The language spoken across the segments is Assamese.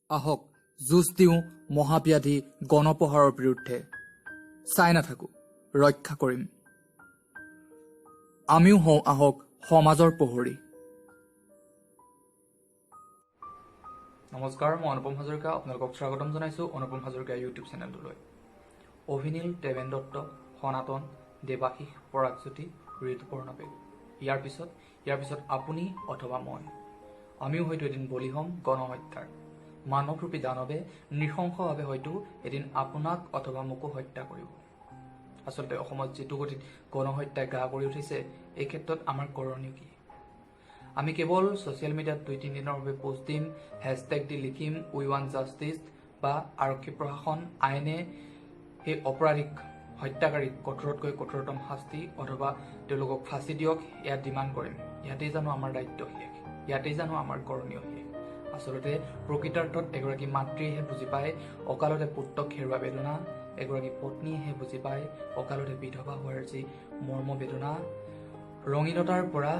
আহক যুঁজ দিওঁ মহাব্যাধি গণপ্ৰহাৰৰ বিৰুদ্ধে। চাই নাথাকো, ৰক্ষা কৰিম। আমিও হওঁ আহক সমাজৰ প্ৰহৰী। নমস্কাৰ, মই অনুপম হাজৰিকা, আপোনালোকক স্বাগতম জনাইছোঁ অনুপম হাজৰিকা ইউটিউব চেনেলটোলৈ। অভিনীল, দেৱেন দত্ত, সনাতন, দেৱাশিষ, পৰাগজ্যোতি, ঋতুপৰ্ণ পেগু। ইয়াৰ পিছত আপুনি অথবা মই, আমিও হয়তো এদিন বলি হ'ম গণহত্যাৰ। মানৱৰূপী দানৱে নৃশংসভাৱে হয়তো এদিন আপোনাক অথবা মোকো হত্যা কৰিব। আচলতে অসমত যিটো গতিত গণহত্যাই গা কৰি উঠিছে, এই ক্ষেত্ৰত আমাৰ কৰণীয় কি? আমি কেৱল ছ'চিয়েল মিডিয়াত 2-3 দিনৰ বাবে পোষ্ট দিম, হেছটেগ দি লিখিম "We want justice" বা আৰক্ষী প্ৰশাসন, আইনে সেই অপৰাধীক, হত্যাকাৰীক কঠোৰতকৈ কঠোৰতম শাস্তি অথবা তেওঁলোকক ফাঁচি দিয়ক, ইয়াত ডিমাণ্ড কৰিম। ইয়াতেই জানো আমাৰ দায়িত্ব শেষ? ইয়াতেই জানো আমাৰ কৰণীয় শেষ? আচলতে প্ৰকৃতাৰ্থত এগৰাকী মাতৃয়েহে বুজি পায় অকালতে পুত্ৰক হেৰুৱা বেদনা, এগৰাকী পত্নীয়েহে বুজি পায় অকালতে বিধৱা হোৱাৰ যি মৰ্ম বেদনা। ৰঙীনতাৰ পৰা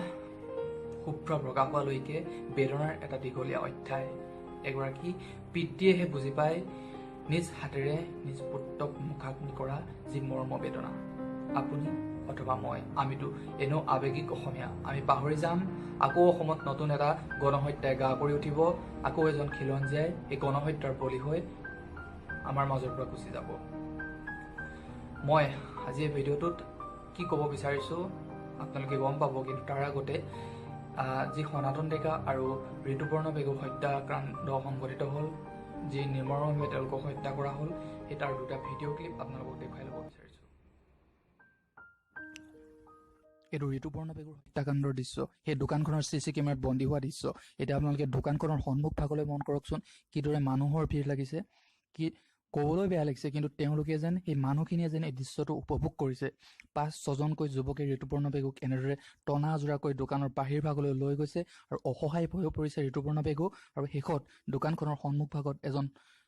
শুভ্ৰ প্ৰকাশ হোৱালৈকে বেদনাৰ এটা দীঘলীয়া অধ্যায়। এগৰাকী পিতৃয়েহে বুজি পায় নিজ হাতেৰে নিজ পুত্ৰক মুখাগ্নি কৰা যি মৰ্ম বেদনা। আপুনি অথবা মই, আমিতো এনেও আৱেগিক অসমীয়া, আমি পাহৰি যাম। আকৌ অসমত নতুন এটা গণহত্যাই গা কৰি উঠিব। আকৌ এজন খিলঞ্জীয়াই এই গণহত্যাৰ বলি হৈ আমাৰ মাজৰ পৰা গুচি যাব। মই আজি এই ভিডিঅ'টোত কি ক'ব বিচাৰিছোঁ আপোনালোকে গম পাব, কিন্তু তাৰ আগতে যি সনাতন ডেকা আৰু ঋতুপৰ্ণ পেগুৰ হত্যাকাণ্ড সংঘটিত হ'ল, যি নিৰ্মমভাৱে তেওঁলোকক হত্যা কৰা হ'ল, সেই তাৰ দুটা ভিডিঅ' ক্লিপ আপোনালোকক দেখুৱাই ল'ব বিচাৰিছোঁ। এইটো ঋতুপৰ্ণ পেগুৰ হত্যাকাণ্ডৰ দৃশ্য, সেই দোকানখনৰ চি চি কেমেৰাত বন্দী হোৱা দৃশ্য। এতিয়া আপোনালোকে দোকানখনৰ সন্মুখ ভাগলৈ মন কৰকচোন, কিদৰে মানুহৰ ভিৰ লাগিছে। কি ক'বলৈ বেয়া লাগিছে, কিন্তু তেওঁলোকে যেন, সেই মানুহখিনিয়ে যেন এই দৃশ্যটো উপভোগ কৰিছে। পাঁচ ছজনকৈ যুৱকে ঋতুপৰ্ণ পেগুক এনেদৰে টনা আজোৰাকৈ দোকানৰ বাহিৰ ভাগলৈ লৈ গৈছে আৰু অসহায় হৈ পৰিছে ঋতুপৰ্ণ পেগু। আৰু শেষত দোকানখনৰ সন্মুখ ভাগত এজন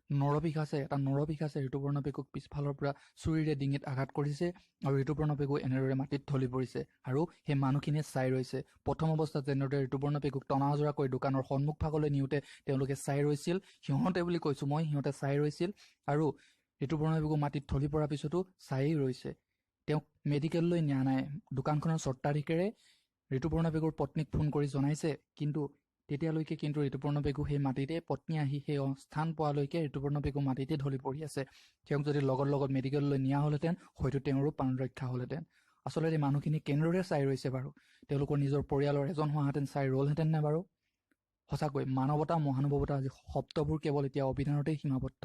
নৰপিশাচে, এটা নৰপিশাচে ঋতুপৰ্ণ পেগুক পিছফালৰ পৰা চুৰিৰে ডিঙিত আঘাত কৰিছে আৰু ঋতুপৰ্ণ পেগু এনেদৰে মাটিত ঢলি পৰিছে আৰু সেই মানুহখিনিয়ে চাই ৰৈছে। প্ৰথম অৱস্থাত যেনেদৰে ঋতুপৰ্ণ পেগুক টনা আজোৰা কৰি দোকানৰ সন্মুখ ভাগলৈ নিওঁতে তেওঁলোকে চাই ৰৈছিল, সিহঁতে বুলি কৈছোঁ মই, সিহঁতে চাই ৰৈছিল আৰু ঋতুপৰ্ণ পেগু মাটিত ঢলি পৰাৰ পিছতো চায়েই ৰৈছে। তেওঁক মেডিকেললৈ নিয়া নাই। দোকানখনৰ স্বত্বাধিকাৰীয়ে ঋতুপৰ্ণ পেগুৰ পত্নীক ফোন কৰি জনাইছে, কিন্তু তেতিয়ালৈকে কিন্তু ঋতুপৰ্ণ পেগু সেই মাটিতে, পত্নী আহি সেই স্থান পোৱালৈকে ঋতুপৰ্ণ পেগু মাটিতে ঢলি পৰি আছে। তেওঁক যদি লগত লগত মেডিকেললৈ নিয়া হ'লহেঁতেন, হয়তো তেওঁৰো প্ৰাণ ৰক্ষা হ'লহেঁতেন। আচলতে মানুহখিনি কেনেদৰে চাই ৰৈছে বাৰু? তেওঁলোকৰ নিজৰ পৰিয়ালৰ এজন হোৱাহেঁতেন চাই ৰ'লহেঁতেন নে বাৰু? সঁচাকৈ মানৱতা, মহানুভৱতা আজি শব্দবোৰ কেৱল এতিয়া অভিধানতেই সীমাবদ্ধ।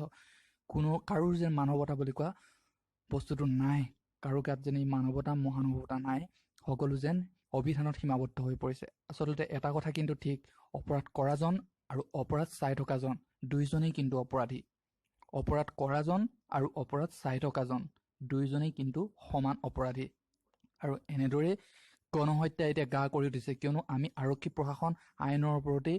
কোনো কাৰোৰ যেন মানৱতা বুলি কোৱা বস্তুটো নাই, কাৰো গাত যেন এই মানৱতা, মহানুভৱতা নাই, সকলো যেন অভিধানত সীমাবদ্ধ হৈ পৰিছে। আচলতে এটা কথা কিন্তু ঠিক, অপৰাধ কৰাজন আৰু অপৰাধ চাই থকাজন দুয়োজনেই কিন্তু অপৰাধী। অপৰাধ কৰাজন আৰু অপৰাধ চাই থকাজন দুয়োজনেই কিন্তু সমান অপৰাধী। আৰু এনেদৰেই গণহত্যা এতিয়া গা কৰি উঠিছে, কিয়নো আমি আৰক্ষী প্ৰশাসন, আইনৰ ওপৰতেই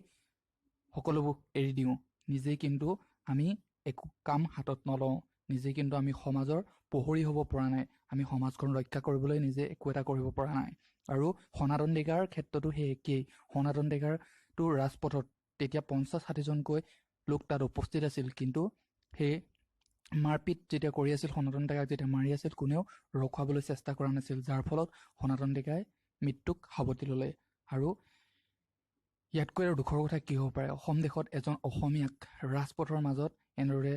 সকলোবোৰ এৰি দিওঁ। নিজেই কিন্তু আমি একো কাম হাতত নলওঁ। নিজে কিন্তু আমি সমাজৰ প্ৰহৰী হ'ব পৰা নাই। আমি সমাজখন ৰক্ষা কৰিবলৈ নিজে একো এটা কৰিব পৰা নাই। আৰু সনাতন ডেকাৰ ক্ষেত্ৰতো সেই একেই। সনাতন ডেকাৰটো ৰাজপথত তেতিয়া 50-60জনকৈ লোক তাত উপস্থিত আছিল, কিন্তু সেই মাৰপিট যেতিয়া কৰি আছিল, সনাতন ডেকাক যেতিয়া মাৰি আছিল, কোনেও ৰখুৱাবলৈ চেষ্টা কৰা নাছিল, যাৰ ফলত সনাতন ডেকাই মৃত্যুক সাৱটি ল'লে। আৰু ইয়াতকৈ আৰু দুখৰ কথা কি হ'ব পাৰে? অসম দেশত এজন অসমীয়াক ৰাজপথৰ মাজত এনেদৰে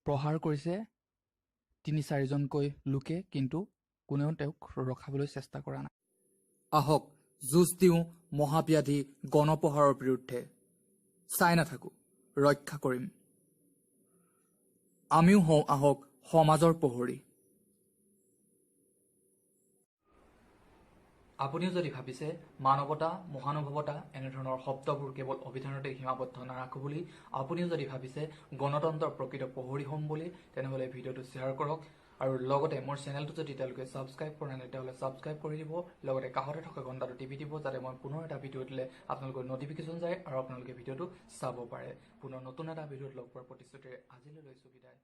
প্ৰহাৰ কৰিছে তিনি চাৰিজনকৈ লোকে, কিন্তু কোনেও তেওঁক ৰখাবলৈ চেষ্টা কৰা নাই। আহক যুঁজ দিওঁ মহাব্যাধি গণপ্ৰহাৰৰ বিৰুদ্ধে। চাই নাথাকো, ৰক্ষা কৰিম। আমিও হওঁ আহক সমাজৰ প্ৰহৰী। আপুনিও যদি ভাবিছে মানৱতা, মহানুভৱতা এনেধৰণৰ শব্দবোৰ কেৱল অভিধানতে সীমাবদ্ধ নাৰাখোঁ বুলি, আপুনিও যদি ভাবিছে গণতন্ত্ৰৰ প্ৰকৃত প্ৰহৰী হ'ম বুলি, তেনেহ'লে ভিডিঅ'টো শ্বেয়াৰ কৰক আৰু লগতে মোৰ চেনেলটো যদি তেওঁলোকে ছাবস্ক্ৰাইব কৰা নাই, তেতিয়াহ'লে ছাবস্ক্ৰাইব কৰি দিব, লগতে কাষতে থকা ঘণ্টাটো টিপি দিব, যাতে মই পুনৰ এটা ভিডিঅ' দিলে আপোনালোকৰ ন'টিফিকেশ্যন যায় আৰু আপোনালোকে ভিডিঅ'টো চাব পাৰে। পুনৰ নতুন এটা ভিডিঅ'ত লগ পোৱাৰ প্ৰতিশ্ৰুতিৰে আজিলৈ লৈছোঁ বিদায়।